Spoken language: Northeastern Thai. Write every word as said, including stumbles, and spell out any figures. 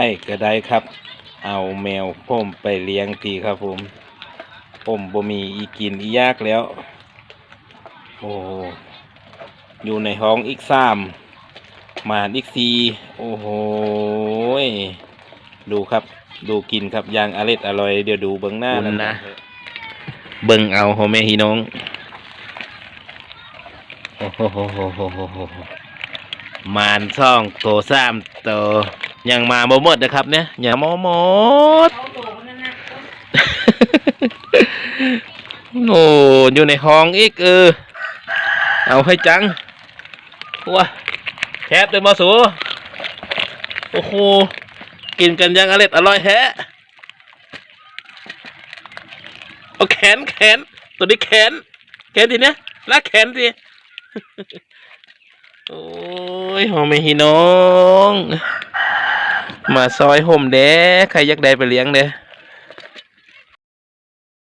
อ้ก็ได้ครับ เอาแมวผมไปเลี้ยงทีครับผม ผมบ่มีอีกินอีอยากแล้ว โอ้โห อยู่ในท้องอีกสาม หมานอีกสี่ โอ้โหย ดูครับ ดูกินครับ อย่างอร็ดอร่อย เดี๋ยวดูเบิ่งหน้า คุณนะ นะ เบิ่งเอาพ่อแม่พี่น้อง โอ้โห หมานสองโตสามโต ยังมาบ่หมดนะครับเนี่ย ยังมาบ่หมด โอ้ อยู่ในท้องอีก เออ เอาให้จัง ว้า แคบเลยบ่สู โอ้โห กินกันอย่างอร็ดอร่อยแท้ เอาแขน แขน ตัวนี้แขน แขนทีเนี้ย ลากแขนสิ โอ้ย พ่อแม่พี่น้อง มาซอยผมแด้ ใครอยากได้ไปเลี้ยงแด้